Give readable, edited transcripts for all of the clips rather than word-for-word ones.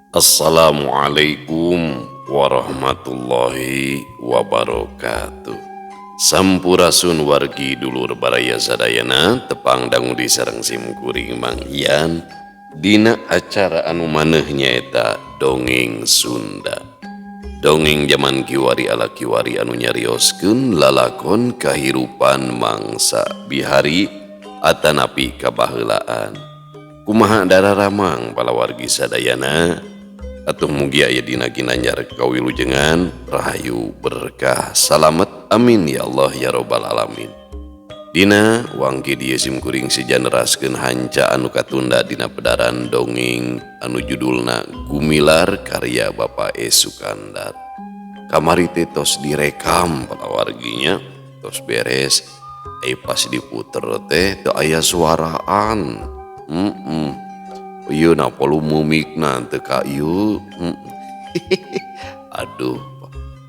Assalamualaikum warahmatullahi wabarakatuh. Sampurasun wargi dulur baraya sadayana, tepang dangu di sareng sim kuring Mang Ian dina acara anu maneh nyaeta Dongeng Sunda. Dongeng zaman kiwari ala kiwari anu nyarioskeun lalakon kahirupan mangsa bihari atanapi kabaheulaan. Kumaha dararamang palawargi sadayana? Atuh mugi aya dina ginanjar kawilujengan, rahayu berkah salamet, amin ya Allah ya robbal alamin. Dina wangki dieu sim kuring seja neraskeun hanca anu katunda dina pedaran dongeng anu judulna Gumilar karya Bapak E. Sukandar. Kamari teh tos direkam palawarginya, tos beres, pas diputer teh teu aya suaraan. Ieu na volume micna teu ka ieu. Aduh,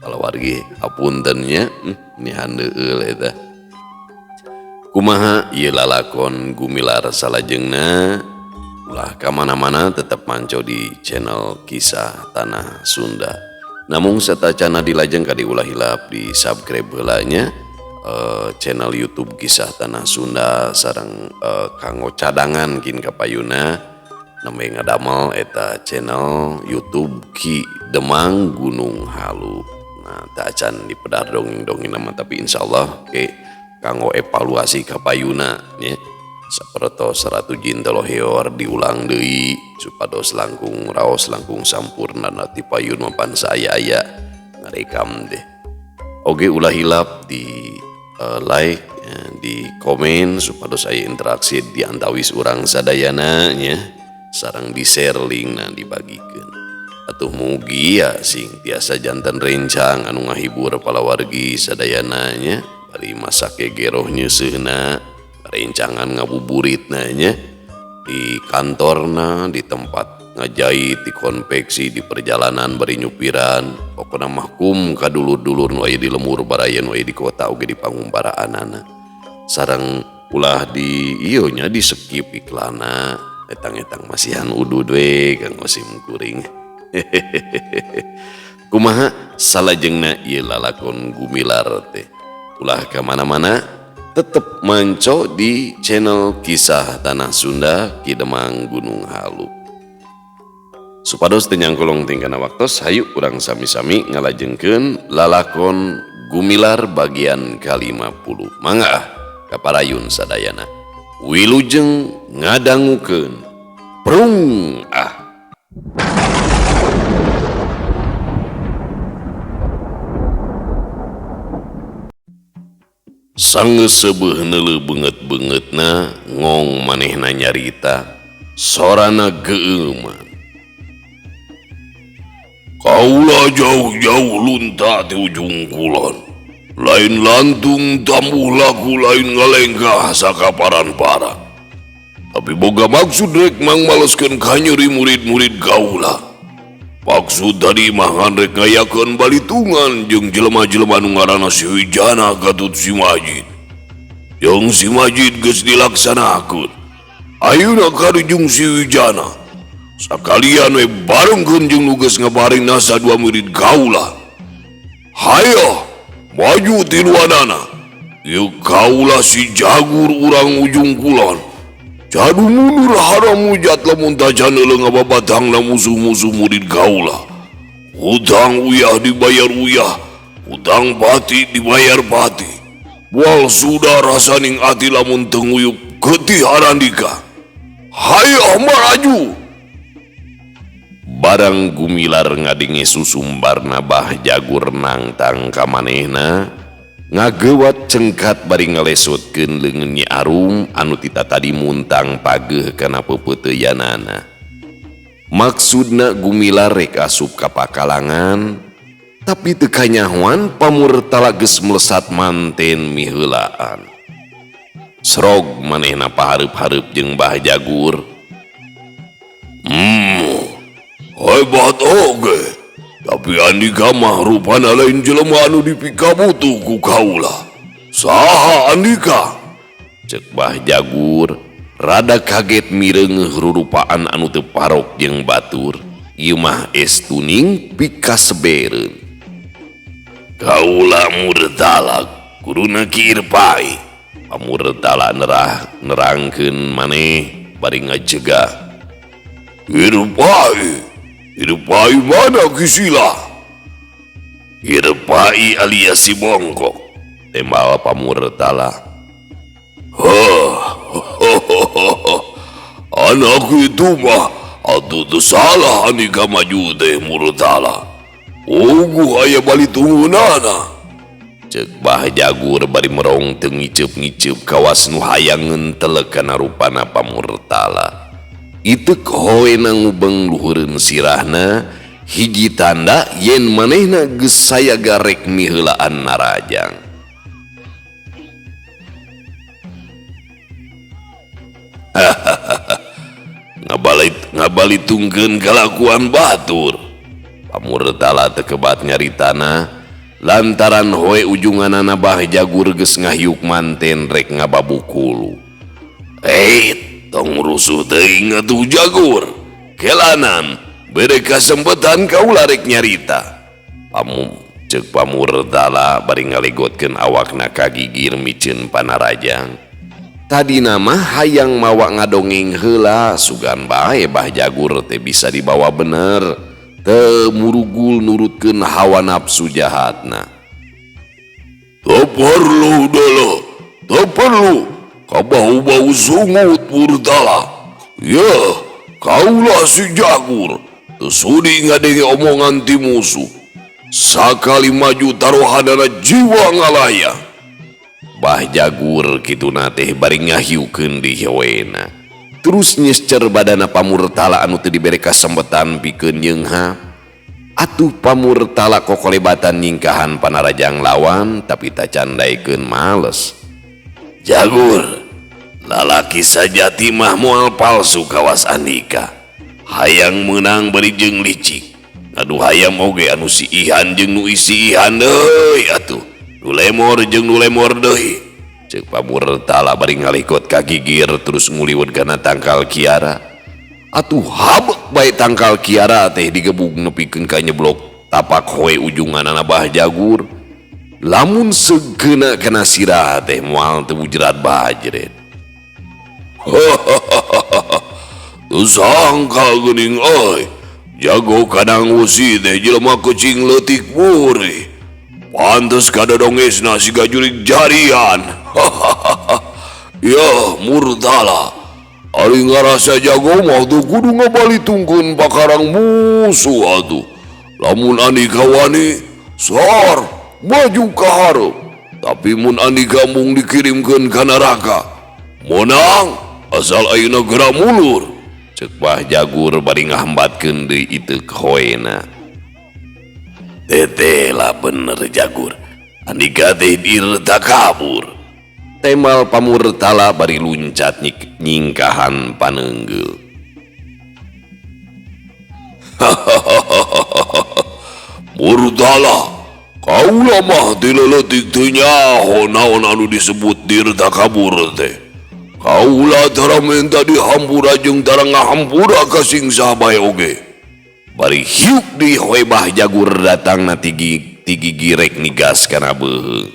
palawargi hapunten nya, nihan deueul eta. Kumaha ieu lalakon Gumilar salajengna? Ulah ka mana-mana, tetep manco di channel Kisah Tanah Sunda. Namung satacana dilajeng kadi ulah hilap di subscribe heula nya, channel YouTube Kisah Tanah Sunda sareng kanggo cadangan kin kapayuna namanya ngadamel eta channel YouTube Ki Demang Gunung Halu. Nah, tak acan dipedar dongeng-dongeng nama, tapi insyaallah ke kanggo evaluasi kapayuna nya. Sapertos Ratu Jin Toloheor diulang deui supados langkung raos langkung sampurna ti payun mapan saya aya ngarekam deh. Oge ulah hilap di like ya, di komen supados aya interaksi di antawis urang sadayana nya, sareng di share linkna dibagikeun. Atuh mugi ya sing tiasa janten rencang anu ngahibur palawargi sadayana nya, bari masak geroh nyeuseuna, rencangan ngabuburitna nya, di kantorna, di tempat ngajait, di konveksi, di perjalanan bari nyupiran, pokona mah kum ka dulur-dulur nu aya di lemur baraya nu aya di kota oge di pangumbaraanana. Sareng ulah di ieu nya di skip iklanna, etang-etang masihan udud we kanggo sim kuring. Kumaha salajengna ieu lalakon Gumilar teh? Ulah ka mana-mana, tetep manco di channel Kisah Tanah Sunda Ki Demang Gunung Halu. Supados teu nyangkolong tingkana waktos, hayu urang sami-sami ngalajengkeun lalakon Gumilar bagian ka-50. Mangga ah, kaparayun sadayana. Wilujeng ngadangukeun. Prung ah. Sanggeus seubeuh neuleu beungeut-beungeutna ngong manehna nyarita sorana geuleuman. Kaula jauh-jauh lunta ti ujung kulon. Lain lantung tambuh laku lain ngalengkah sakaparan-para. Tapi boga maksud rek mangmaleskeun kanyeri murid-murid kaula. Maksud tadi mah ngan rek ngayakeun balitungan jeung jelema-jelema nu ngaranna si Wijana katut si Majid. Jeung si Majid geus dilaksanakeun. Ayeuna karujung si Wijana. Sakalian we barengkeun jeung nu geus ngabaring nasa dua murid kaula. Hayo, maju tiluanana. Ieu kaula si Jagur urang ujung kulon. Jadu mundur haram mujat lamun tacan euleuh ngababatangna musuh-musuh murid kaula. Hutang uyah dibayar uyah, hutang pati dibayar pati. Moal sudah rasaning ati lamun teu nguyup getih arandika. Hayo maraju. Barang Gumilar ngadenge susumbarna Bah Jagur nangtang ka manehna, ngagewat cengkat bari ngalesotkeun leungeun Nyi Arum anu tita tadi muntang pageuh kana peupeuteyanana. Maksudna Gumilar rek asup ka pakalangan, tapi teu kanyahoan pamurtala geus melesat manten miheulaan. Srog manehna pahareup-hareup jeung Bah Jagur. Hebat oge. Tapi andika mah rupana lain jelema anu dipikabutuh ku kaula. Saha andika? Cek Bah Jagur rada kaget mireungeuh rurupaan anu teu parok jeung batur. Ieu mah es tuning pikasebereun. Kaula Murtala guruna Ki Irpai. Pamurtala nerah nerangkeun maneh bari ngajegah. Irpai, Irpai mana Ki Sila? Irpai alias si Bongkok. Tembal Pamurtala. Anak itu mah atuh teu salah andika maju teh Murtala. Puguh aya balitungeunana. Ceuk Bah Jagur bari merong teu ngiceup-ngiceup kawas nu hayang ngentelek kana rupana Pamurtala. Iteuk hoena ngubeng luhureun sirahna hiji tanda yen manehna geus sayaga rek miheulaan narajang. Ngabalitungkeun kalakuan batur. Pamurtala teu kebat nyaritana lantaran hoe ujunganana Bah Jagur geus ngahiuk manten rek ngababukulu. Tong rusuh teuing atuh Jagur. Kelanan bere kasempetan kaula rek nyarita. Ceuk Pamurtala bari ngalegotkeun awakna ka gigir miceun panarajang. Tadi nama hayang mawa ngadongeng heula sugan bae Bah Jagur teh bisa dibawa bener teu murugul nurutkeun hawa nafsu jahatna. Teu perlu dulu, teu perlu kabau-bau sungut Murtala. Yeuh, kaulah si Jagur teu sudi ngadenge omongan ti musuh. Sakali maju taruhanana jiwa ngalaya. Bah Jagur kituna teh bari ngahiukeun di hewena. Terus nyescer badana Pamurtala anu teu dibere kasempetan pikeun nyeunghap. Atuh Pamurtala kokolebatan nyingkahan panarajang lawan tapi tacandaikeun males. Jagur, lalaki sajati mah moal palsu kawas andika. Hayang meunang bari jeung licik. Aduh hayam oge anu si Ihan jeung nu isi Ihan deui atuh. Nu lemor jeung nu lemor deui. Ceuk Pamurtala bari ngalikot ka gigir terus nguliwet kana tangkal kiara. Atuh habek bae tangkal kiara teh digebug nepikeun ka nyeblok tapak hoe ujunganana Bah Jagur. Lamun segeuna kana sirah teh moal teu bujrat bajret. Teu sangka geuning euy. Jago kadang wesi teh jelema kecing leutik burih. Pantes kadodongesna siga jurig jarian. Ya Murtala, ari ngarasa jago mah tuh kudu ngabalitungkeun pakarang musuh atuh. Lamun andika wani, sor maju ka hareup. Tapi mun andika mung dikirimkeun ka neraka, meunang asal ayeuna geura mulur. Ceuk Bah Jagur bari ngahambatkeun deui iteuk hoena. Teteh lah bener Jagur, andika teh dirta kabur. Temal Pamurtala bari luncat nyingkahan panenggel. Murtala, kaula mah ti leutik teu nyaho naon anu disebut dirta kabur teh. Kaula tara minta dihampura jeung tara ngahampura ka sing saha bae oge. Bari hiuk di hoe Bah Jagur datangna ti gigirek nigas kana beuheung.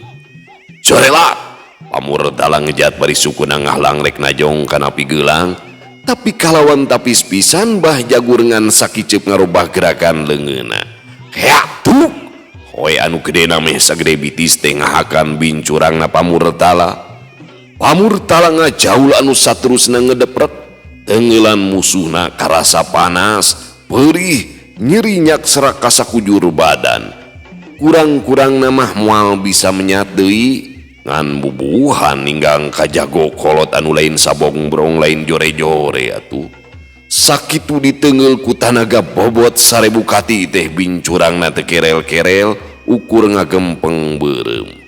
Corelat Pamurtala ngejat bari sukuna ngahlang rek najong kana pigelang. Tapi kalawan tapis pisan Bah Jagur ngan sakiceup ngarubah gerakan leungeunna. Heak tuk hoe anu gedena meh sagede bitis teh ngahakan bincurangna Pamurtala. Pamurtala ngajaul anu saterusna ngedeprek. Tenggelan musuhna karasa panas, perih, nyeri nyak serak kasakujur badan. Kurang-kurang namah moal bisa menyat deui ngan bubuhan ninggang kajago kolot anu lain sabongbrong lain jore-jore atuh. Sakitu ditengeul ku tanaga bobot 1000 kati teh bincurangna teh kerel-kerel ukur ngagempeng beureum.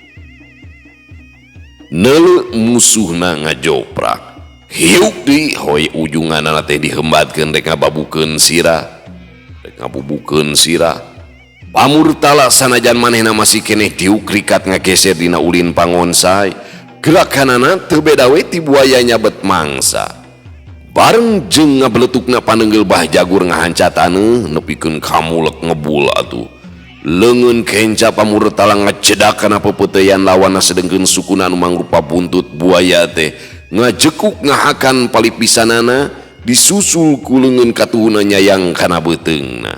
Neuleuh musuhna ngajoprak. Hiuk deui hoy ujunganana teh dihembatkeun rek ngababukeun sirah. Rek ngabubukeun sirah. Pamurtala sanajan manehna masih keneh diuk rikat ngageser dina ulin pangonsai. Gerakanana teu beda we ti buaya nyabet mangsa. Bareng jeung ngabeletukna panenggel Bah Jagur ngahanca taneuh nepikeun kamulek ngebul atuh. Leungeun kenca Pamurtala ngajedak kana pepeuteyan lawanna sedengkeun sukuna anu mangrupa buntut buaya teh ngajekuk ngahakan palipisanana disusul ku leungeun katuhuna nyayang kana beuteungna.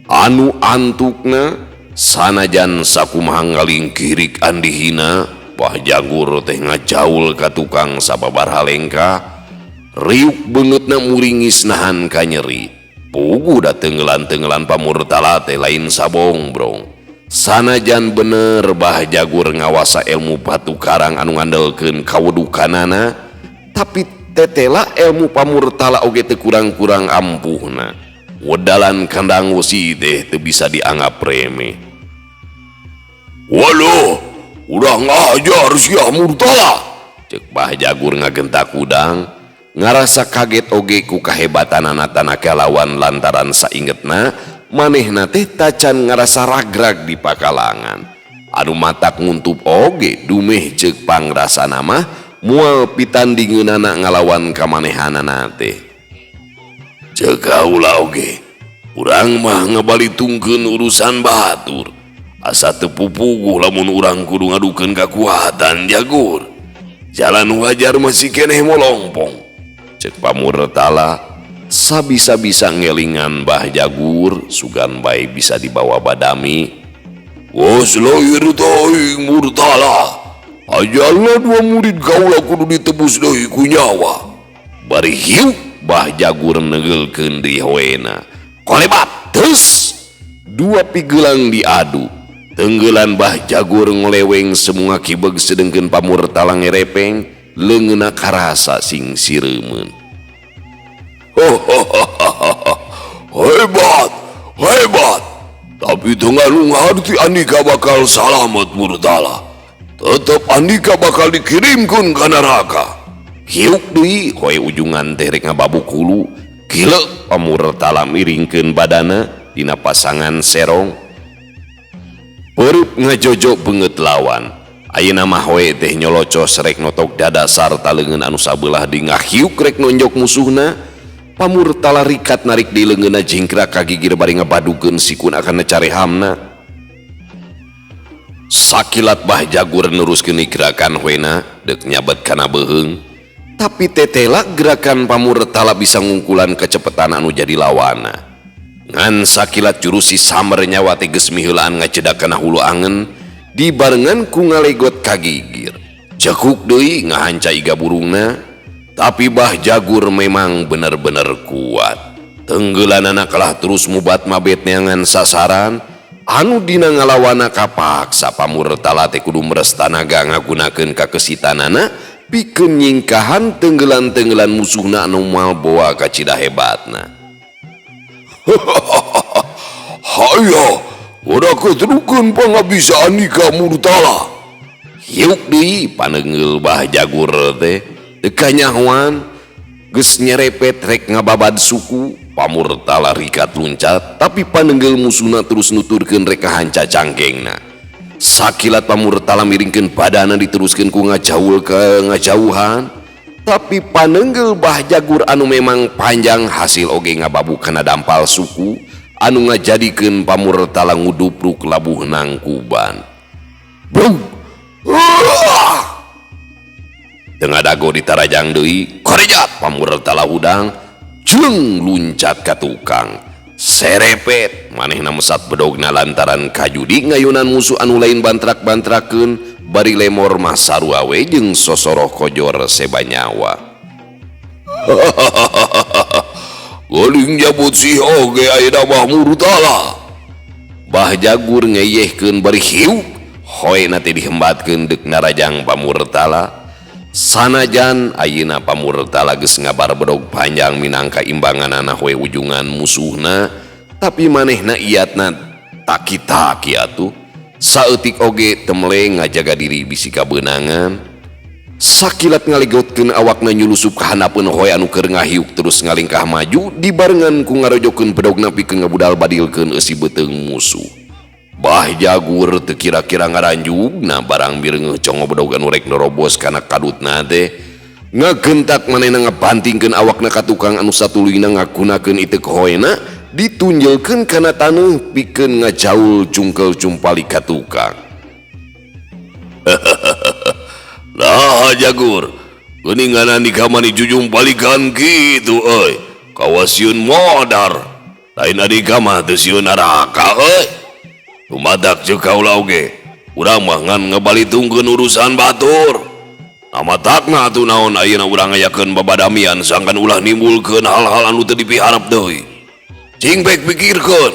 Anu antukna sanajan sakumaha ngalingkirik andihina Bah Jagur teh ngajaul ka tukang sababaraha lengkah. Riuk beungeutna muringis nahan kanyeri. Puguh da tenggelan-tenggelan Pamurtala teh lain sabongbrong. Sanajan bener Bah Jagur ngawasa ilmu batu karang anu ngandelkeun kawudukanana, tapi tetela ilmu Pamurtala oge teu kurang-kurang ampuhna. Wedalan kandang wesi teh teu bisa dianggap remeh. Waduh, udah ngajar sia Murtala. Cek Bah Jagur ngagentak udang. Ngarasa kaget oge ku kahebatanana tanaka lawan lantaran saingetna manehna teh tacan ngarasa ragrag di pakalangan. Anu matak nguntup oge dumeh ceuk pangrasana mah moal pitandingeunana ngalawan kamanehanana teh. Ceuk kaula oge, urang mah ngabalitungkeun urusan batur. Asa teu pupuguh lamun urang kudu ngadukeun kakuatan Jagur. Jalan wajar masih keneh molongpong. Cek Pamurtala sabisa-bisa ngelingan Bah Jagur sugan bae bisa dibawa badami. Wos lahir teuing Murtala. Ajalna dua murid kaula kudu ditebus deui ku nyawa. Bari hiuk Bah Jagur negelkeun deui hoena. Kolebat terus dua pigelang diadu. Tenggelan Bah Jagur ngoleweng semua kibeg sedengkeun Pamurtala ngerepeng. Leungeunna karasa sing sireumeun. Hebat, hebat. Tapi teu ngarti Andika bakal salamet Murtala. Tetep Andika bakal dikirimkeun ka neraka. Hiuk deui hoe ujungan teh rek ngababuk hulu. Gile Pamurtala miringkeun badana dina pasangan serong. Peurup ngajojo beungeut lawan. Ayeuna mah hoe teh nyolocos rek notok dada sarta leungeun anu sabelah di ngahiuk rek nonjok musuhna. Pamurtala rikat narik di leungeunna jingkrak ka gigir bari ngabadukeun sikuna kana carehamna. Sakilat Bah Jagur neruskeun gerakan hoena deuk nyabet kana beuheung. Tapi tetela gerakan Pamurtala bisa ngungkulan kecepatan anu jadi lawana. Ngan sakilat jurusi samber nyawa teh geus miheulaan ngacedak kana hulu angen. Dibarengan ku ngalegot kagigir. Cekuk deui ngahanca iga burungna, tapi Bah Jagur memang bener-bener kuat. Tenggelanana kalah terus mubat mabet neangan sasaran, anu dina ngalawana kapaksa Pamurtala teh kudu meres tanaga ngagunakeun kakesitanana pikeun nyingkahan tenggelan-tenggelan musuhna anu moal boa kacida hebatna. Hayo, udah ketrukeun pangabisa Andika Murtala. Hiuk deui panenggel Bah Jagur teh teu kanyahoan geus nyerepet rek ngababad suku. Pamurtala rikat luncat tapi panenggel musuhna terus nuturkeun rek kahanca cangkengna. Sakilat Pamurtala miringkeun badana diteruskeun ku ngajaul ke ngajauhan, tapi panenggel Bah Jagur anu memang panjang hasil oge ngababu kana dampal suku anu ngajadikeun Pamurtala ngudupruk labuh nangkuban. Brung. Tengah dago ditarajang deui, korejat Pamurtala hudang, jleng luncat ka tukang. Serepet manehna mesat bedogna lantaran kajudi ngayunan musuh anu lain bantrak-bantrakeun bari lemor mah sarua we jeung sosoroh kojor seba nyawa. Geuning jabut si oge ayeuna mah Murtala. Bah Jagur ngeyehkeun bari hiuk, hoena teh dihembatkeun deuk narajang Pamurtala. Sanajan ayeuna Pamurtala geus ngabar bedog panjang minangka imbanganana hoe ujungan musuhna, tapi manehna iatna taki-taki atuh. Saeutik oge temle ngajaga diri bisi kabeunangan. Sakilat ngaligotkeun awakna nyulusup ka handapeun hoe anu keur ngahiuk terus ngalingkah maju dibarengan ku ngarojokeun bedogna pikeun ngabudal badilkeun eusi beuteung musuh. Bah Jagur teu kira-kira ngaranjugna barang mireungeuh congo bedog anu rek nerobos kana kadutna teh. Ngagentak manehna ngabantingkeun awakna ka tukang anu satuluyna ngagunakeun iteuk hoena ditunjulkeun kana taneuh pikeun ngajaul jungkel jumpali ka tukang. Nah Jagur, geuningan Andika mani jujumpalikan kitu euy. Kawas sieun modar. Lain Andika mah teu sieun neraka euy. Tumadak jeung kaula oge, urang mah ngan ngabalitungkeun urusan batur. Matakna atuh naon ayeuna urang ngayakeun babadamian sangkan ulah nimbulkeun hal-hal anu teu dipiharep deui. Cing baik pikirkeun.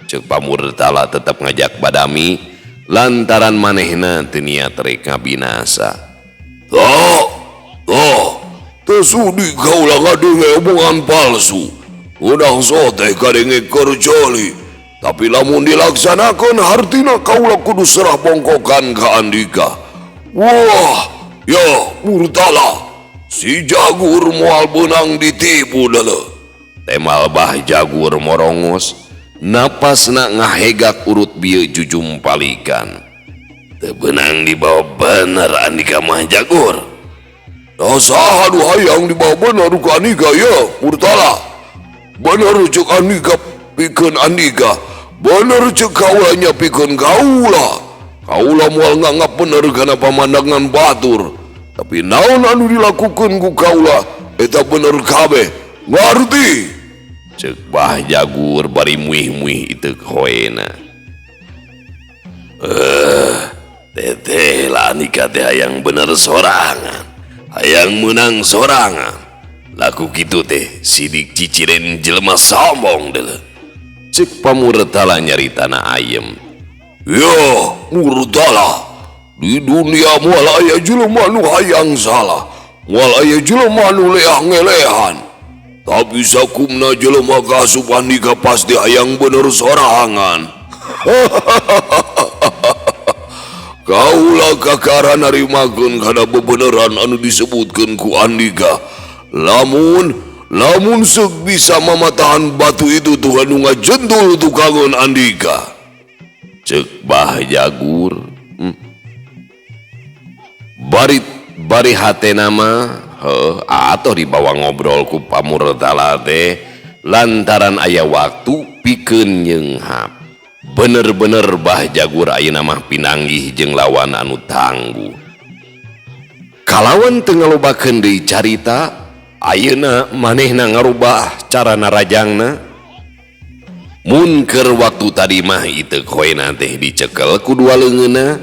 Ceuk Pamurtala tetep ngajak badami lantaran manehna teu niat rek ngabinasa. Tuh, tuh, teu sudi kaula ngadenge omongan palsu. Udang soteh kadenge keur joli. Tapi lamun dilaksanakeun hartina kaula kudu serah bongkokan ka Andika. Wah, ya Murtala, si Jagur moal beunang ditipu deuleu. Temal Bah Jagur morongos, napasna ngahegak urut bieu jujumpalikan. Teu beunang dibawa bener Andika mah Jagur. Nah saha nu hayang dibawa bener ku Andika ya Murtala. Bener ceuk Andika pikeun Andika, bener ceuk kaula nya pikeun kaula. Kaula moal nganggap bener kana pamandangan batur. Tapi naon anu dilakukeun ku kaula eta bener kabeh. Ngarti? Ceuk Bah Jagur bari muih-muih iteuk hoena. Teteh lah Andika teh hayang bener sorangan, hayang meunang sorangan. Laku kitu teh sidik ciciren jelema sombong deuleu. Ceuk Pamurtala nyaritana ayem. Ya Murtala, di dunia moal aya jelema nu hayang salah, moal aya jelema nu leah ngelehan. Tapi sakumna jelema kaasup Andika pasti hayang bener sorangan. Kaula kakara narimakeun kana bebeneran anu disebutkeun ku Andika. Lamun seuk bisa mamatahan batu itu tuh anu ngajentul tukangeun Andika. Ceuk Bah Jagur. Bari hatena mah heuh atuh dibawa ngobrol ku Pamurtala teh lantaran aya waktu pikeun nyeunghap. Bener-bener Bah Jagur ayeuna mah pinanggih jeung lawan anu tangguh. Kalawan teu ngalobakeun deui carita, ayeuna manehna ngarubah cara narajangna. Mun keur waktu tadi mah iteuk hoena teh dicekel ku dua leungeunna,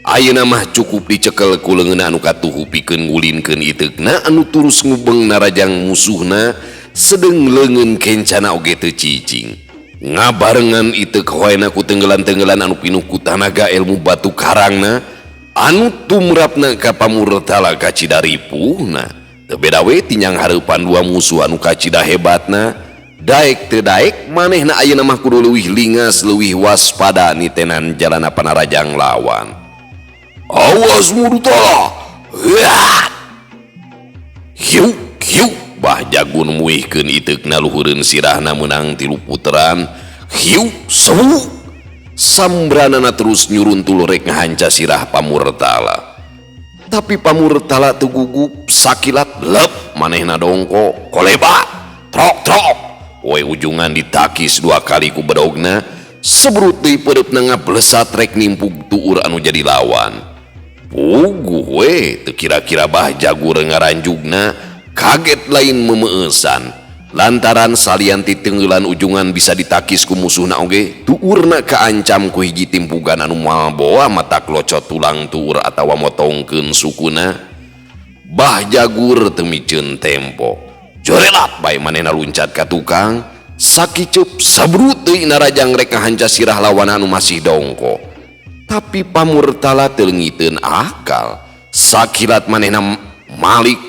ayeuna mah cukup dicekel ku leungeunna anu katuhu pikeun ngulinkeun iteukna anu turus ngubeng narajang musuhna sedeng leungeun kencana oge teu cicing. Ngabarengan iteuk hoena ku tenggelan-tenggelan anu pinuh ku tanaga ilmu batu karangna anu tumrapna ka Pamurtala kacida ripuhna. Teu beda we tinyang hareupan dua musuh anu kacida hebatna. Daek teu daek manehna ayeuna mah kudu leuwih lingas leuwih waspada nitenan jalana panarajang lawan. Awas Murtala. Hiuk hiuk Bah Jagur muihkeun iteukna luhureun sirahna meunang 3 puteran. Hiuk sewu sambranana terus nyuruntul rek ngahanca sirah Pamurtala. Tapi Pamurtala teu gugup sakilat lep manehna dongko koleba trok trok. Poe ujungan ditakis 2 kali ku bedogna sebrut deui peureupna ngablesat rek nimpug tuur anu jadi lawan. Puguh we teu kira-kira Bah Jagur ngaranjugna kaget lain memeesan lantaran salian ti tenggelan ujungan bisa ditakis ku musuhna oge tuurna kaancam ku hiji timpugan anu moal boa matak locot tulang tuur atawa motongkeun sukuna. Bah Jagur teu miceun tempo jorelap bae manehna luncat ka tukang sakicup sabrut deui narajang rek ngahanca sirah lawan anu masih dongko. Tapi Pamurtala teu leungiteun akal sakilat manehna malik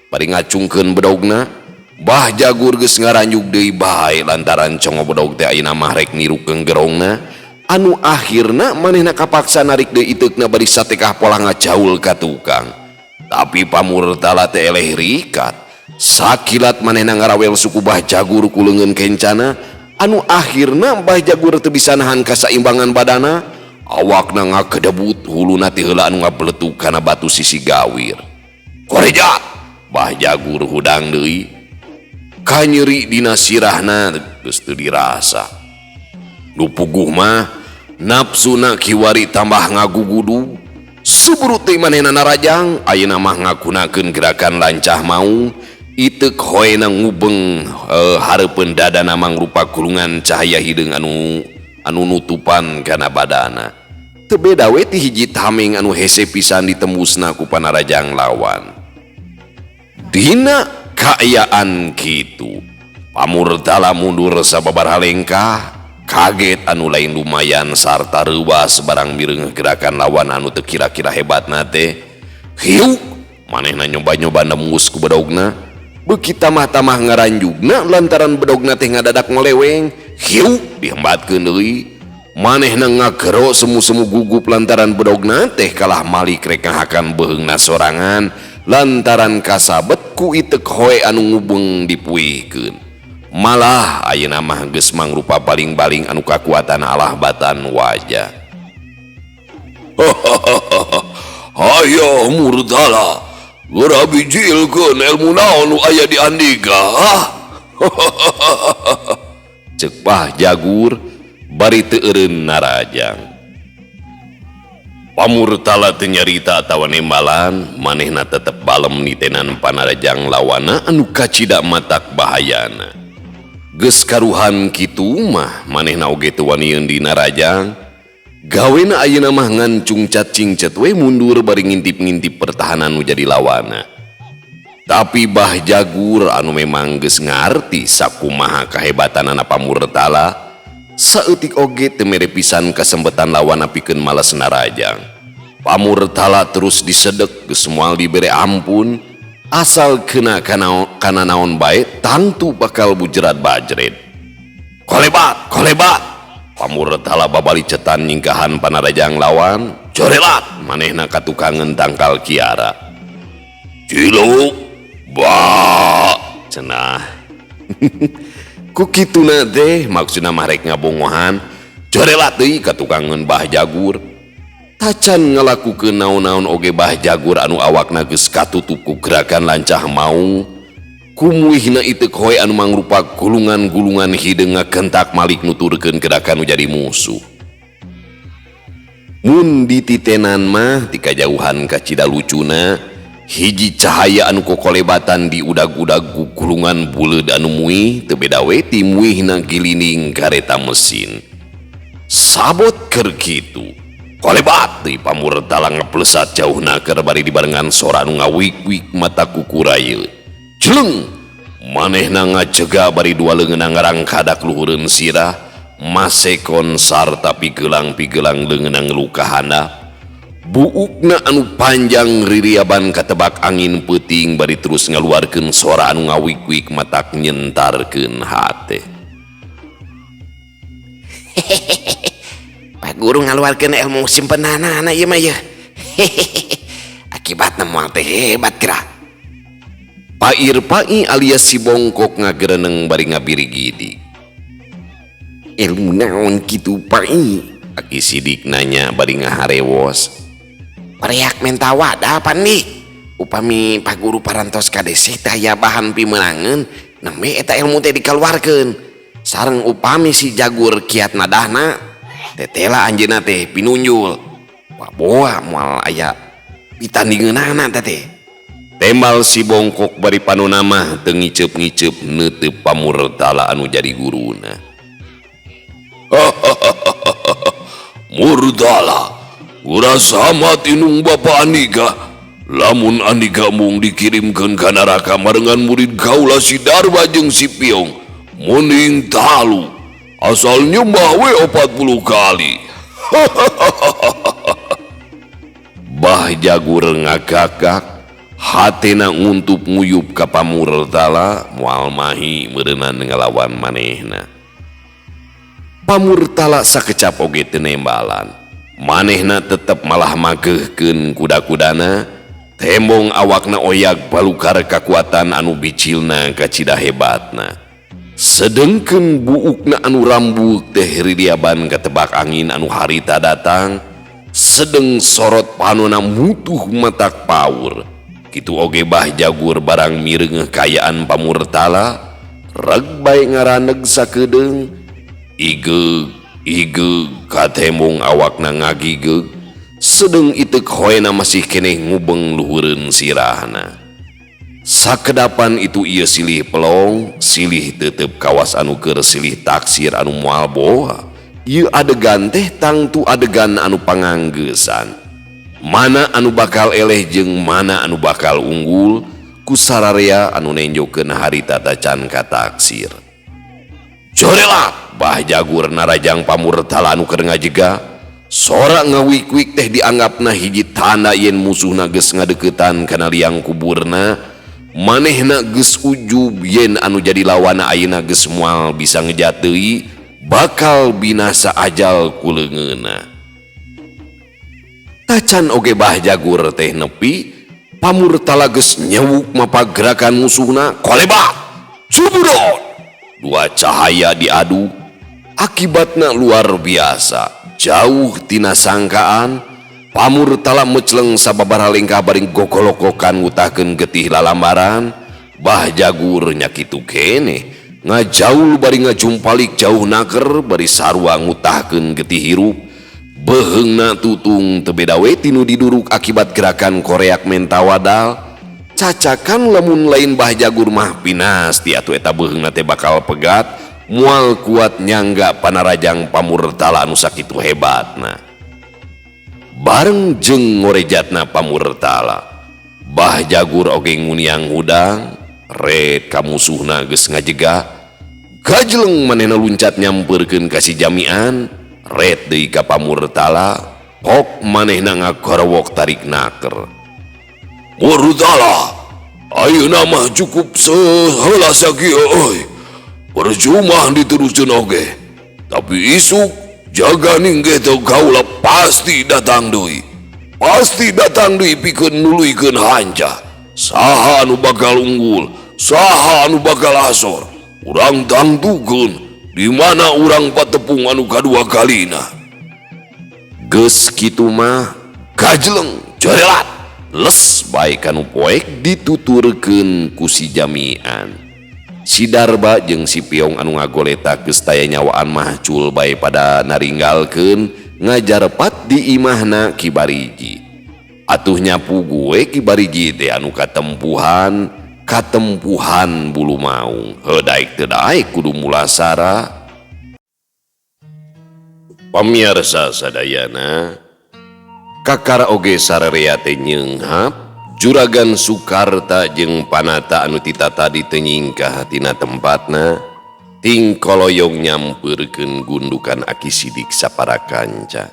bari ngacungkeun bedogna. Bah Jagur geus ngaranjug deui bae lantaran congo bedog teh ayeuna mah rek nirukeun gerongna anu akhirna manehna kapaksa narik deui iteukna bari satekah pola ngajaul ka tukang. Tapi Pamurtala teh eleh rikat sakilat manehna ngarawel suku Bah Jagur ku leungeun kencana anu akhirna Bah Jagur teu bisa nahan kasaimbangan badana, awakna ngakedebut huluna ti heula anu ngabeletuk kana batu sisi gawir. Korejat Bah Jagur hudang deui kanyeri dina sirahna geus teu dirasa. Nu puguh mah nafsuna kiwari tambah ngagugudu. Subrut teh manehna narajang ayeuna mah ngagunakeun gerakan lancah maung iteuk hoena ngubeng hareupeun dadana mangrupa gulungan cahaya hideung anu nutupan kana badana. Teu beda we ti hiji tameng anu hese pisan ditembusna ku panarajang lawan. Dina kaayaan kitu, Pamurtala mundur sababaraha lengkah, kaget anu lain lumayan sarta reuwas barang mireung gerakan lawan anu teu kira-kira hebatna teh. Hiuk, manehna nyoba-nyoba nembus ku bedogna, beuki tamah-tamah ngaranjugna lantaran bedogna teh ngadadak ngeleweng. Hiuk, dihembatkeun deui. Manehna ngagero semu-semu gugup lantaran bedogna teh kalah malik rek ngahakan beuheungna sorangan lantaran kasabet ku iteuk hoe anu ngubeng dipuihkeun. Malah ayeuna mah geus mangrupa baling-baling anu kakuatan alah batan wajah. Hayo Murtala, geura bijilkeun ilmu naon nu aya di Andika. Ceuk Bah Jagur bari teu eureun narajang. Pamurtala teu nyarita atawa nembalan, manehna tetep balem nitenan panarajang lawana anu kacida matak bahayana. Geus karuhan kitu mah manehna oge teu wanieun di narajang. Gawena ayeuna mah ngan cungcat-cingcet we mundur bari ngintip-ngintip pertahanan nu jadi lawana. Tapi Bah Jagur anu memang geus ngarti sakumaha kahebatanana Pamurtala, saeutik oge teu mere pisan kasempetan lawan pikeun males narajang. Pamurtala terus disedek geus moal dibere ampun, asal kena kana naon bae tangtu bakal bujerat bajret. Kolebat, kolebat. Pamurtala babali cetan nyingkahan panarajang lawan, corelat manehna katukangeun tangkal kiara. Ciluk, ba, cenah. Ku kituna teh maksudna mah rek ngabongohan, corelat deui katukangeun Bah Jagur. Tacan ngalakukeun naon-naon oge Bah Jagur anu awakna geus katutup ku gerakan lancah maung. Kumuihna iteuk hoe anu mangrupa gulungan-gulungan hideung ngakentak malik nuturkeun gerakan nu jadi musuh. Mun dititenan mah ti kajauhan kacida lucuna, hiji cahaya anu kokolebatan di udag-udag ku gulungan buleud anu muih teu beda we ti muihna gilining kareta mesin. Sabot keur kitu, kolebat deui Pamurtala ngaplesat jauhna keur bari dibarengan sora anu ngawik-wik mata kukurayeut. Jeleng, manehna ngajega bari dua leungeunna ngarangkadak luhureun sirah, masekon sarta pigelang-pigelang leungeunna ngeluh ka handap. Buukna anu panjang ririaban katebak angin peuting bari terus ngaluarkeun sora anu ngawik-wik matak nyentarkeun hate. Pak Guru ngaluarkeun ilmu simpenanana ieu mah yeuh. Akibatna moal teh hebat geura. Pak Irpai alias si Bongkok ngagereneng bari ngabirigidi. Ilmu naon kitu Pai? Aki Sidik nanya bari ngaharewos. Pareak menta wadah pan nih. Upami Pak Guru parantos ka desi teh aya bahan pimeunangeun, nembe eta ilmu teh dikaluarkeun. Sareng upami si Jagur kiat nadahna, tetela anjeunna teh pinunjul. Waboa moal aya pitandingeunana teh. Tembal si Bongkok bari panona mah teu ngiceup-ngiceup neuteup Pamurtala anu jadi guruna. Murtala, urasa mati nung bapa Andika. Lamun Andika mung dikirimkeun ka neraka marengan murid kaula si Darma jeung si Piong, munding talu asal nyembah we 40 kali. Bah Jagur ngagagak, hatena nguntup nguyup ka Pamurtala moal mahi meureunnan ngalawan manehna. Pamurtala sakecap oge teu nembalan. Manehna tetep malah mageuhkeun kuda-kudana, tembong awakna oyag balukar kakuatan anu bicilna kacida hebatna. Sedengkeun buukna anu rambut teh ridiaban katebak angin anu harita datang, sedeng sorot panona mutuh matak paur. Kitu oge Bah Jagur barang mireungeuh kaayaan Pamurtala reg bae ngaraneg sakedeung igeug igeug katembong awakna ngagigeug sedeng iteuk hoena masih keneh ngubeng luhureun sirahna. Sakedapan itu ieu silih pelong silih tetep kawas anu keur silih taksir anu moal boha. Ieu adegan teh tangtu adegan anu panganggeusan. Mana anu bakal eleh jeung mana anu bakal unggul ku sararea anu nenjokeun harita tacan kataksir. Jorelak Bah Jagur narajang Pamurtala anu keur ngajega. Sora ngawik-wik teh dianggapna hiji tanda yen musuhna geus ngadeukeutan kana liang kuburna. Manehna geus ujub yen anu jadi lawana ayeuna geus moal bisa ngejat deui, bakal binasa ajal ku leungeunna. Tacan oge Bah Jagur teh nepi, Pamurtala geus nyewuk mapagerakan musuhna kolebak cubudon. Dua cahaya diadu, akibatna luar biasa, jauh tina sangkaan. Pamurtala mecleng sababaraha lengkah bari gogolokokan ngutahkeun getih lalambaran. Bah Jagur nya kitu keneh ngajaul bari ngajumpalik jauh naker bari sarua ngutahkeun getih hirup. Beheungna tutung teu beda we tinu diduruk akibat gerakan koreak menta wadal. Cacakan lamun lain Bah Jagur mah pinasti atuh eta beheungna teh bakal pegat moal kuat nyangga panarajang Pamurtala anu sakitu hebatna. Bareng jeung ngorejatna Pamurtala, Bah Jagur oge nguniang hudang red ka musuhna geus ngajega. Gajleng manehna luncat nyampeurkeun ka si jamian red deui ka Pamurtala, pok manehna ngagorowok tarik naker. Murtala, ayeuna mah cukup seheula sakieu euy. Percuma diteruskeun oge. Tapi isuk jaganing ge teu kaula pasti datang deui. Pasti datang deui pikeun nuluykeun hanca. Saha anu bakal unggul, saha anu bakal asor. Urang tangtukeun di mana urang patepung anu kadua kalina. Geus kitu mah gajleng jorelat les bae kanu poek dituturkeun ku si jamian. Si Darba jeung si Piong anu ngagoletak geus taya nyawaan mahcul bae pada naringgalkeun ngajarpat di imahna Ki Bariji. Atuh nyapu gue Ki Bariji teh anu katempuhan, katempuhan bulu maung. Heuh daek teu daek kudu mulasara. Pamiarsa sadayana, kakara oge sararea teh nyeunghap Juragan Sukarta jeung Panata anu tita tadi teu nyingkah tina tempatna ting koloyong nyampeurkeun gundukan Aki Sidik sapara kanca.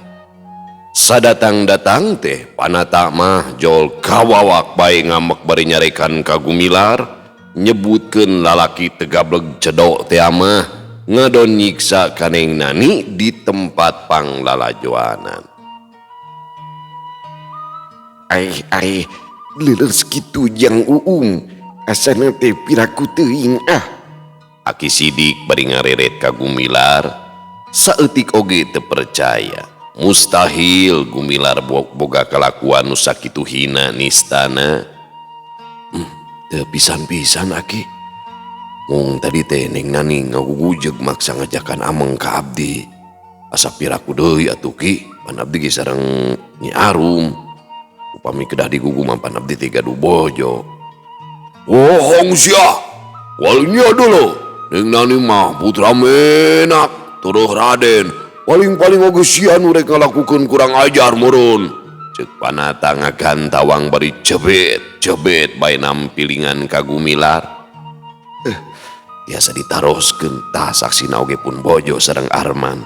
Sadatang-datang teh Panata mah jol kawawak bae ngambek bari nyarekan ka Gumilar, nyebutkeun lalaki tegableg cedok teh mah ngadon nyiksa ka Neng Nani di tempat panglalajoanan. Ai ai leuleus kitu jang Uung, asana teh piraku teuing ah. Aki Sidik bari ngareret ka Gumilar, saeutik oge teu percaya. Mustahil Gumilar boga kalakuan nu sakitu hina nistana. Teu pisan-pisan Aki. Mung tadi teh Neng Nani ngagugujeg maksa ngajakan ameng ka abdi. Asa piraku deui atuh Ki, pan abdi ge sareng Nyi Arum. Upami kedah digugu mah pan abdi teh gaduh bojo. Bohong sia. Walinya dulu. Neng Nani mah putra menak, terus Raden. Paling-paling oge sia nu rek ngalakukeun kurang ajar meureun. Ceuk Panata ngagantawang bari jebet-jebet bae nampilingan ka Gumilar. Biasa ditaroskeun tah saksina oge pun bojo sareng Arman.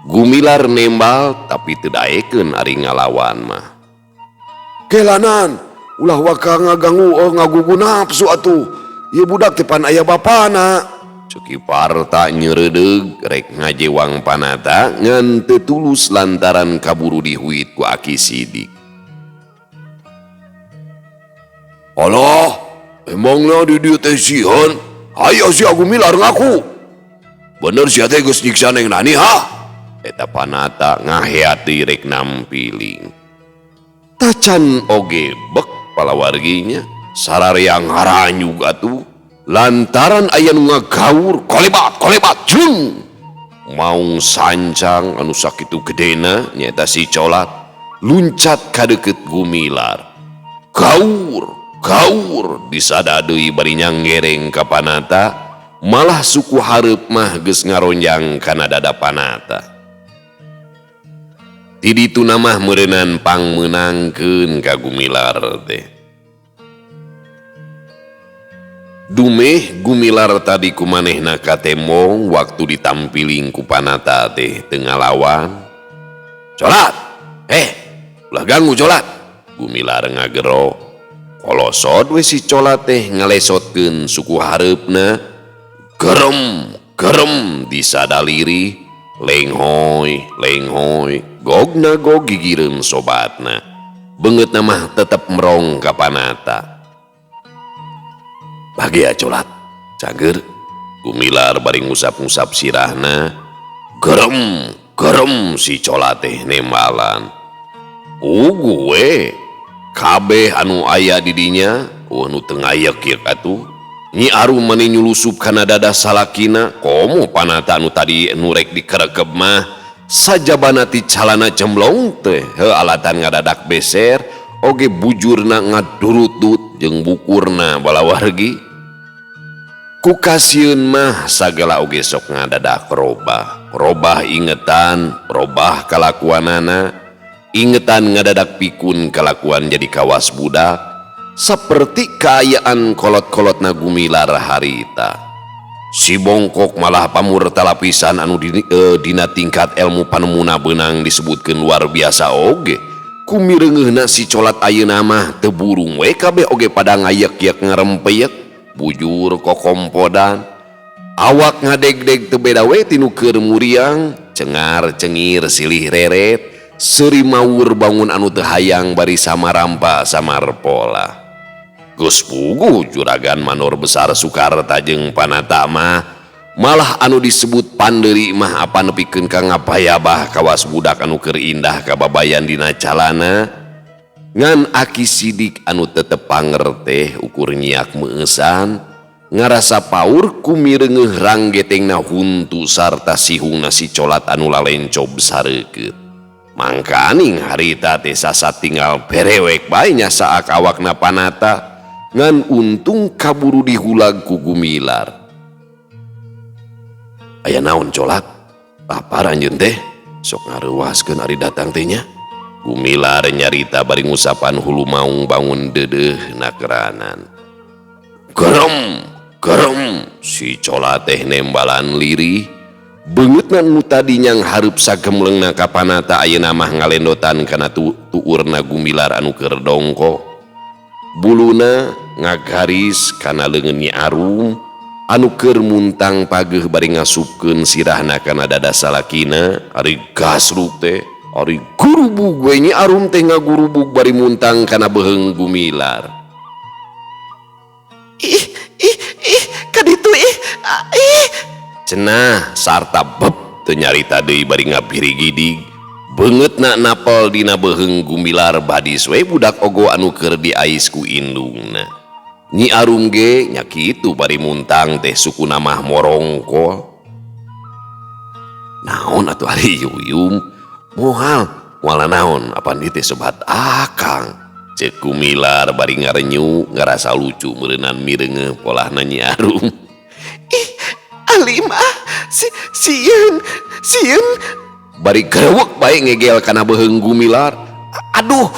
Gumilar nembal tapi teu daekeun ari ngalawan mah. Kelanan, ulah waka ngaganggu ngagugu nafsu atuh. Ieu budak teh pan aya bapana. Ceuk Ki Parta nyeureudeuh rek ngajewang Panata ngan teu tulus lantaran kaburu dihuit ku Aki Sidik. Alah, emangna di dieu teh sieun? Hayo sia Gumilar ngaku. Bener sia teh geus nyiksa Neng Nani ha? Eta Panata ngaheat deui rek nampiling. Tacan oge bek palawarginya sarariang haranyug atuh lantaran aya nu ngagaur kolebat kolebat jung maung sancang anu sakitu gedena nyaeta si Colat luncat ka deukeut Gumilar gaur gaur disada deui bari nyanggereng ka Panata malah suku hareup mah geus ngaronjang kana dada Panata. Ti dituna mah meureunan pangmeunangkeun ka Gumilar teh. Dumeh Gumilar tadi kumanehna katemong waktu ditampiling ku Panata teh teu ngalawan. Colat, ulah ganggu Colat. Gumilar ngagero. Kolosod we si Colat teh ngalesotkeun suku hareupna. Gerem, gerem disadaliri. Lenghoy, lenghoy, gogna gog gigireun sobatna. Beungeutna mah tetep merong ka Panata. Bagia Colat, cager. Gumilar bari ngusap-ngusap sirahna. Gerem, gerem si Colat teh nembalan. Ugu we, kabeh anu aya di dinya, eueuh nu teu ngayek-yek atuh. Nyi Arum mani nyulusup kana dada salakina, komo Panata anu tadi nu rek dikerekep mah sajabana ti calana cemblong teh heuh alatan ngadadak beser oge bujurna ngadurutut jeung bukurna balawargi. Ku kasieun mah sagala oge sok ngadadak robah, robah ingetan, robah kalakuanana, ingetan ngadadak pikun kalakuan jadi kawas budak. Seperti kaayaan kolot-kolotna Gumilar harita. Si Bongkok malah pamur talapisan anu dina tingkat ilmu panemuna beunang disebutkeun luar biasa oge. Kumireungeuhna si Colat ayeuna mah teu burung we kabeh oge pada ngayek-yek ngarempeyek, bujur kokompodan. Awak ngadegdeg teu beda we tinu keur muriang, cengar cengir silih reret, seuri mawur bangun anu teu hayang bari samarampa samarpola. Geus puguh juragan manor besar Sukarta jeung Panata mah malah anu disebut pandeuri mah apa nepikeun ka ngapayabah kawas budak anu keur indah kababayan dina calana ngan Aki Sidik anu tetep pangerteh ukur nyiak meueusan ngarasa paur kumireungeuh ranggetengna huntu sarta sihungna si Colat anu lalencob sareukeut. Mangkaning harita teh sasat tinggal perewek bae nya saak awakna Panata ngan untung kaburu dihulag ku Gumilar. Aya naon Colat? Lapar anjeun teh? Sok ngareuwaskeun ari datang teh nya. Gumilar nyarita bari ngusapan hulu maung bangun deudeuh nakeranan. Gerem, gerem si Colat teh nembalan lirih. Beungeutna nu tadi nyang hareup sagemlengna ka Panata ayeuna mah ngalendotan kana tuurna Gumilar anu keur dongko. Buluna ngagaris kana leungeun Nyi Arum anu keur muntang pageuh bari ngasupkeun sirahna kana dada salakina ari gasruk teh ari gurubug we Nyi Arum teh ngagurubug bari muntang kana beuheung Gumilar. Ih ih ih kaditu ih ih cenah sarta beb teu nyarita deui bari ngabirigidig. Beungeutna napel dina beuheung Gumilar badis we budak ogo anu keur diais ku indungna. Nyi Arum ge nya kitu bari muntang teh sukuna mah morongkol. Naon atuh ari Yuyum? Moal, moal naon apan ieu teh sobat akang. Ceuk Gumilar bari ngarenyu ngarasa lucu meureunan mireungeuh polahna Nyi Arum. Ih, alim ah, si sieun, sieun. Bari gerewek bae ngegel kana beuheung Gumilar. Aduh.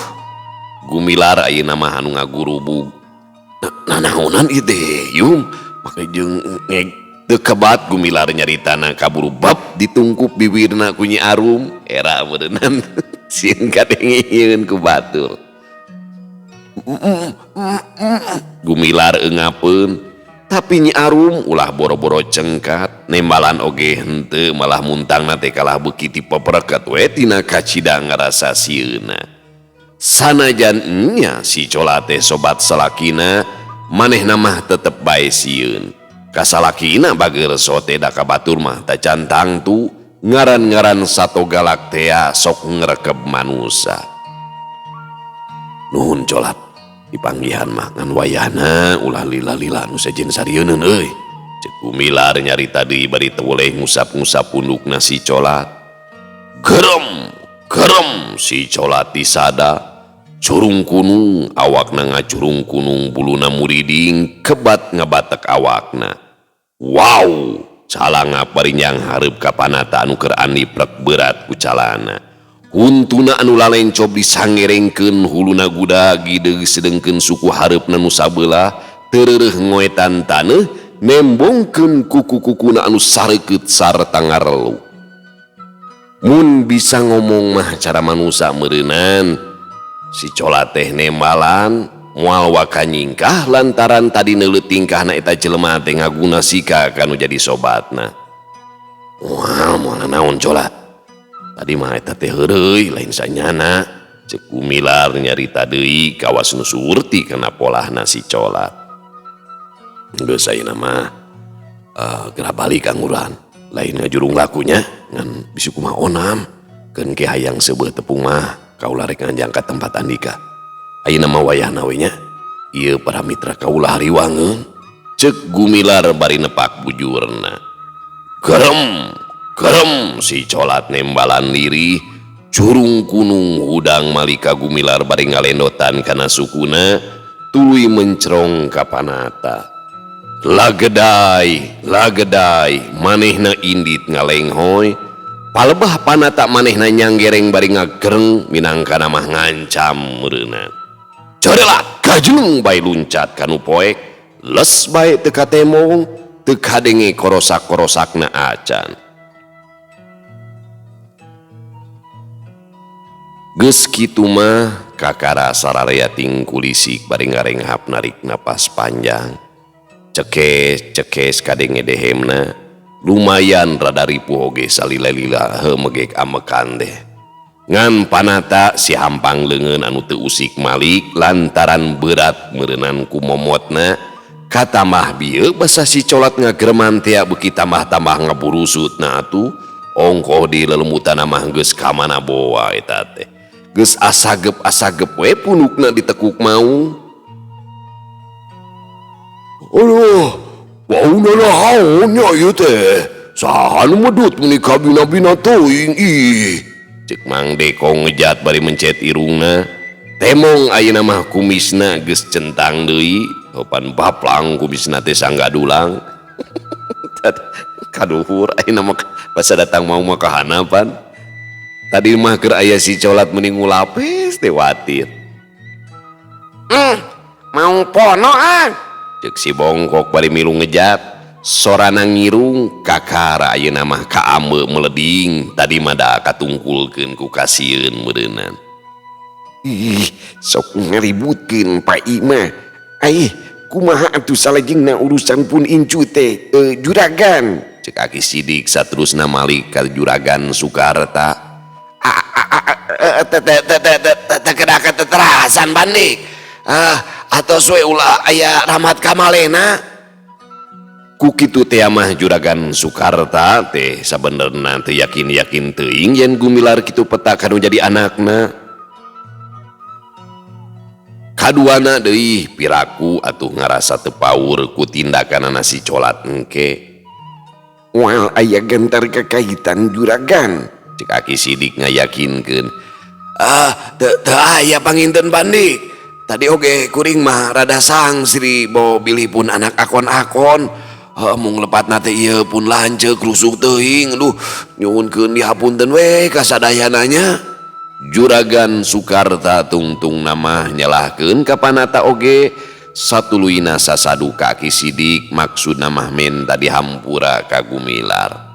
Gumilar ayeuna mah anu ngagurubug. Nanaonan ieu teh, Yum? Make jeung teu kebat Gumilar nyaritana kaburu bab ditungkup bibirna ku Nyi Arum. Era meureunnan sieun kadengieun ku batur. Gumilar eungapeun. Tapi Nyi Arum ulah boro-boro cengkat, nembalan oge henteu malah muntangna teh kalah beuki ti pepereket we tina kacida ngarasa sieuna. Sanajan nya si Colat teh sobat salakina, manehna mah tetep bae sieun. Kasalakina bageur sote da ka batur mah tacan tangtu ngaran-ngaran sato galak tea sok ngrekeb manusa. Nuhun Colat, Dipanggihan mah ngan wayahna ulah lila-lila nu sejen sarieun euy. Cek Gumilar nyarita deui bari teu boleh ngusap-ngusap pundukna si Colat. Gerem, gerem si Colat disada. Curung kunung awakna ngacurung kunung buluna muriding kebat ngabatek awakna. Wow, calanga bari nyanghareup ka Panata anu keur aniprek berat ku calana. Huntuna anu lalencob disangerengkeun huluna guda gideug sedengkeun suku hareupna nu sabelah teureureuh ngoetan taneuh nembongkeun kuku-kukuna anu sarekeut sarta ngarelu. Mun bisa ngomong mah cara manusa meureunan. Si Colat teh nembalan moal waka nyingkah lantaran tadi neuleut tingkahna eta jelema teh ngaguna sika kanu jadi sobatna. Moal moal naon Colat? Tadi mah eta teh heureuy lain sanyana. Cek Gumilar nyarita deui kawas nu surti kana polahna si Colat. Geus ayeuna mah geura balik anguran. Lain ngajurung lakunya ngan bisi kumaha onam. Keun ke hayang seubeuh tepung mah kaula rek nganjang ka tempat andika. Ayeuna mah wayahna we nya. Ieu para mitra kaula hariwangeun. Cek Gumilar bari nepak bujurna. Gerem, gerem si Colat nembalan diri. Curung kunung hudang malika Gumilar bari ngalendotan kana sukuna tuluy mencerong ka Panata. Lagedai, lagedai manehna indit ngalenghoy. Palebah Panata manehna nyanggereng bari ngagereng minangkana mah ngancam meureunna. Corelat gajleng bae luncat kanu poek, les bae teu katemong, teu kadenge korosak-korosakna acan. Geus kitu mah kakara sararea tingkulisik bari ngarenghap narik napas panjang. Cekes-cekes kadenge dehemna. Lumayan rada ripuh oge salila-lila heumegek amekan teh. Ngan Panata si hampang leungeun anu teu usik malik lantaran berat meureunan ku momotna katamah bieu basa si Colat ngagereman tea beuki tambah-tambah ngaburusutna atuh ongkoh di lelemutan mah geus ka mana boa eta teh. Geus asagep-asagep we punukna ditekuk maung. Aduh, bauna naon nya ieu teh? Saha nu medut meuni kabina-bina teuing ih. Cek Mang Deko ngejat bari mencet irungna. Temong ayeuna mah kumisna geus centang deui, topan baplang kumisna teh sanggadulang. Kaduhur ayeuna mah basa datang mau mah kahanapan. Tadi mah keur aya si Colat meni ngulapes teh watir. Mau pono ah. Cek si Bongkok bari milu ngejat. Sorana ngirung kakara ayeuna mah kaambe meleding tadi mah da katungkulkeun ku kasieun meureunnan. Ih, sok ngaributkeun Pak Imah. Aih, kumaha atuh salajengna urusan pun incu teh juragan. Cek Aki Sidik saterusna malik ka juragan Sukarta. Teu kedah keterasan bandik. Atos we ulah aya rahmat kamalena. Ku kitu teh mah juragan Sukarta teh sabenerna teu yakin-yakin teuing yen Gumilar kitu peta kanu jadi anakna. Kaduana deui piraku atuh ngarasa teu paur ku tindakanana si Colat engke. Moal aya gentar kakaitan juragan. Cek Aki Sidik ngayakinkeun. Ah, teu aya panginten bandik. Tadi oge kuring mah rada sangsri bo bilih pun anak akon-akon. Mung lepatna teh ieu pun lanceuk rusuk teuing. Duh, nyuhunkeun dihapunten we ka sadayananya. Juragan Sukarta tungtung nama nyalahkeun ka Panata oge satuluyna sasadu ka Aki Sidik maksudna mah menta dihampura ka Gumilar.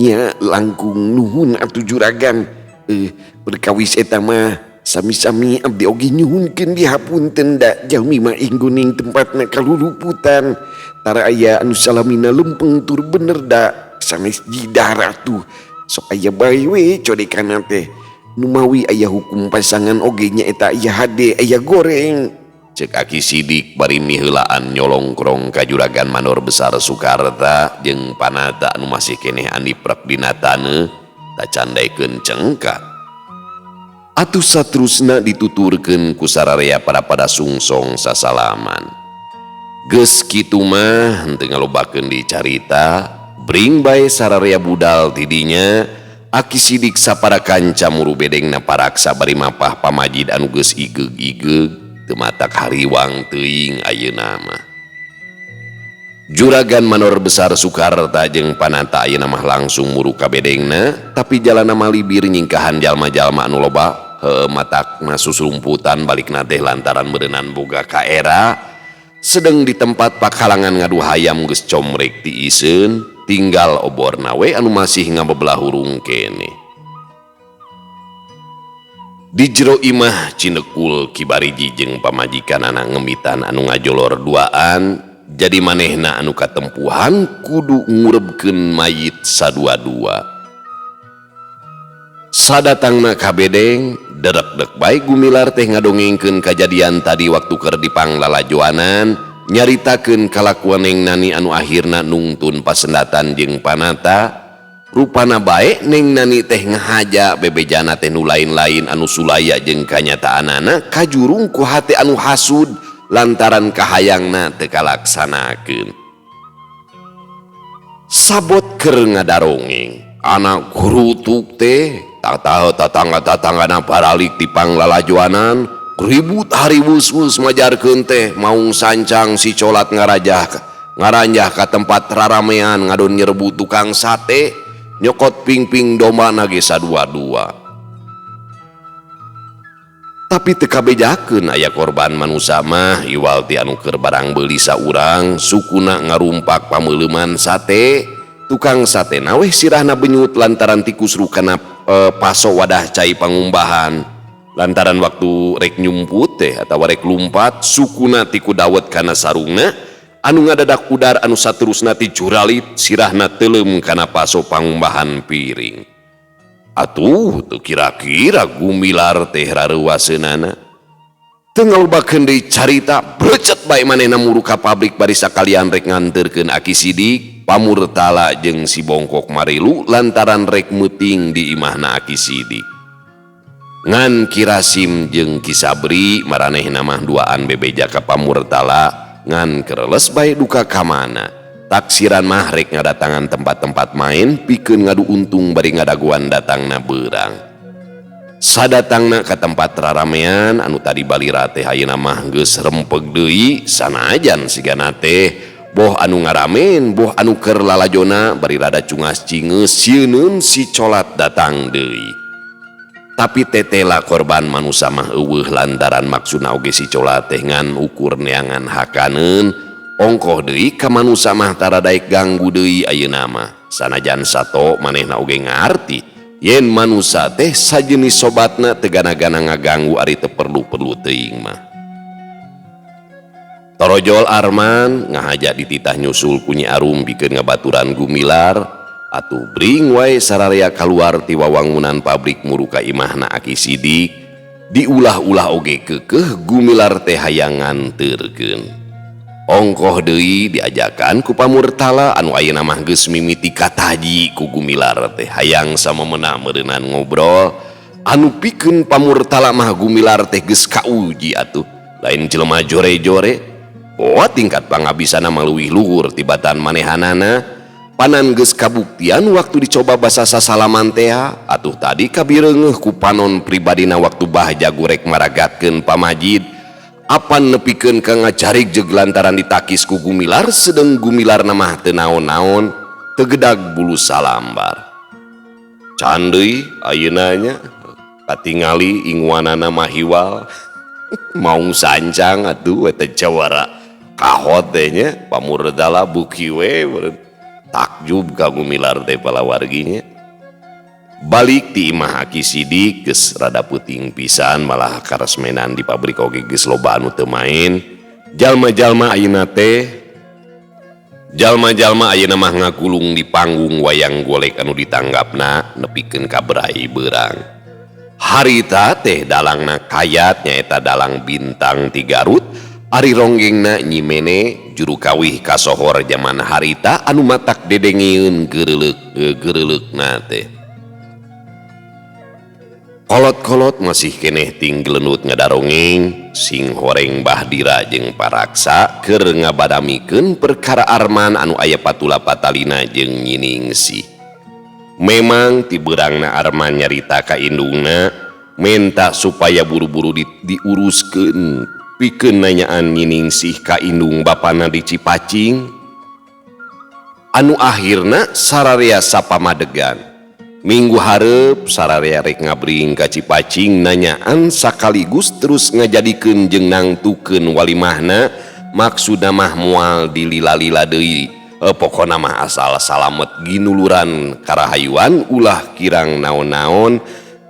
Nya langkung nuhun atuh juragan. Perkawis eta mah sami-sami abdi oge nyuhunkeun dihapunten da jalmi mah ingguning tempatna kaluluputan. Tara aya anu salamina lempeng tur bener da sanes jidar atuh. Sok aya bae we codekana teh. Numawi aya hukum pasangan oge nya eta aya hade aya goreng. Cek Aki Sidik bari miheulaan nyolongkrong ka juragan Mandor Besar Sukarta jeung Panata anu masih keneh andiprek dina taneuh tacandaikeun cengkak. Atuh saterusna dituturkeun ku sararea pada sungsong sasalaman. Geus kitu mah henteu ngalobakeun dicarita, bring bae sararea budal tidinya. Aki Sidik sapara kanca muru bedengna paraksa bari mapah pamajid anu geus igeug-igeug teu matak hariwang teuing ayeuna mah. Juragan Manor Besar Sukarta jeung Panata ayeuna mah langsung muru ka bedengna, tapi jalanna malibir nyingkahan jalma-jalma anu loba heueuh matakna susurumputan balikna teh lantaran meureunan boga kaera. Sedeng di tempat pakalangan ngadu hayam geus comrek tiiseun, tinggal oborna we anu masih ngabebelah hurung keneh. Di jero imah Cinekul Kibariji jeung pamajikanana ngemitan anu ngajolor duaan, jadi manehna anu katempuhan kudu ngurebkeun mayit sadua-dua. Sadatangna ka bedeng, derek-dek bae Gumilar teh ngadongengkeun kajadian tadi waktu keur dipanglalajoanan, nyaritakeun kalakuan Neng Nani anu akhirna nungtun pasendatan jeung Panata. Rupana bae Neng Nani teh ngahaja bebejana teh nu lain-lain anu sulaya jeung kanyataanana kajurung ku hate anu hasud lantaran kahayangna teu kalaksanakeun. Sabot keur ngadarongeng, anak gurutuk teh tatahu tatangga-tatanggana baralik di panglalajoanan, ribut hariwus-wus majarkeun teh maung sancang si colat ngaranjah ka tempat raramean ngadon nyerbu tukang sate, nyokot pingping domba nage sadua-dua. Tapi teu kabejakeun aya korban manusa mah iwal ti anu keur barang beuli saurang sukuna ngarumpak pameuleuman sate. Tukang sate naweh sirahna benyut lantaran tikus rukana paso wadah cai pangumbahan. Lantaran waktu rek nyumput teh atawa rek lumpat sukuna tiku dawet kana sarungna anu ngadadak udar anu saterusna ti juralit sirahna teuleum kana paso pangumbahan piring. Atuh teu kira-kira Gumilar teh rareuwaseunana. Teu ngalobakeun deui carita, brecet bae manehna muru ka pabrik bari sakalian rek nganterkeun Aki Sidik, Pamurtala jeung si Bongkok Marilu lantaran rek meuting di imahna Aki Sidik. Ngan Kirasim jeung Ki Sabri maranehna mah duaan bebeja ka Pamurtala ngan kereles bae duka ka mana. Taksiran mah rek ngadatangan tempat-tempat main pikeun ngadu untung bari ngadaguan datangna beurang. Sadatangna ka tempat raramean anu tadi balira teh ayeuna mah geus rempeg deui sanajan sigana teh boh anu ngaramen boh anu keur lalajona bari rada cungas cingeus sieuneun si colat datang deui. Tapi tetela korban manusa mah eueuh lantaran maksudna oge si colat teh ngan ukur neangan hakaneun. Ongkoh deui ka manusa mah tara daek ganggu deui ayeuna mah. Sanajan sato manehna oge ngarti yen manusa teh sajenis sobatna teu gana-gana ngaganggu ari teu perlu-perlu teuing mah. Torojol Arman ngahaja dititah nyusul ku Nyi Arum pikeun ngabaturan Gumilar atuh bring wae sararea kaluar ti wawangunan pabrik muru ka imahna Aki Sidik. Diulah-ulah oge keukeuh Gumilar teh hayang nganteurkeun. Ongkoh deui diajakan ku Pamurtala anu ayeuna mah geus mimiti kataji ku Gumilar teh hayang samemena meureunan ngobrol. Anu pikeun Pamurtala mah Gumilar teh geus kauji atuh lain jelema jore-jore. Boa tingkat pangabisana mah leuwih luhur tibatan manehanana. Panan geus kabuktian waktu dicoba basa sasalaman tea atuh tadi kabireungeuh ku panon pribadina waktu bah jagurek maragatkeun pamajid. Apan nepikeun ka ngacarik jeung lantaran ditakis ku Gumilar sedeng Gumilar mah teu naon-naon tegedag bulu salambar. Can deui ayeuna nya katingali inguanana mah hiwal maung sancang atuh eta jawara kahot teh nya Pamurtala buki we takjub ka Gumilar teh palawarginya. Balik ti imah Aki Sidik geus rada peuting pisan malah karesmenan di pabrik oge geus loba anu teu main. Jalma-jalma ayeuna teh jalma-jalma ayeuna mah ngagulung di panggung wayang golek anu ditanggapna nepikeun ka berai beurang. Harita teh dalangna kayat nyaeta dalang bintang ti Garut, ari ronggengna Nyi Mene juru kawih kasohor jaman harita anu matak dedengeun geureuleuk-geureuleukna teh. Kolot-kolot masih keneh tinggelenut ngadarongeng sing horeng Bahdira jeung Paraksa keur ngabadamikeun perkara Arman anu aya patula patalina jeung Nyi Ningsih. Memang ti beurangna Arman nyarita ka indungna menta supaya buru-buru diuruskeun pikeun nanyaan Nyi Ningsih ka indung bapana di Cipacing. Anu akhirna sararea sapamadegan. Minggu hareup sararea rek ngabring ka Cipacing nanyaan sakaligus terus ngajadikeun jeung nangtukeun walimahna maksudna mah moal dilila-lila deui. Pokona mah asal salamet ginuluran karahayuan ulah kirang naon-naon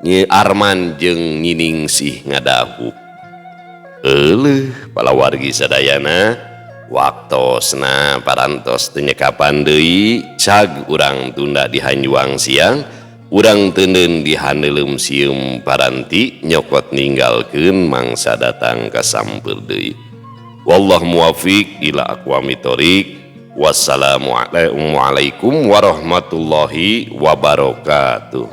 Nyi Arman jeung Nyi Ningsih ngadahu. Euleuh palawargi sadayana waktosna parantos teu nyekapan deui cag urang tunda di hanjuang siang urang teuneun di haneuleum sieum paranti nyokot ninggalkeun mangsa datang ka sampeur deui. Wallahu muwafiq ila aqwamit thoriq. Wassalamualaikum warahmatullahi wabarakatuh.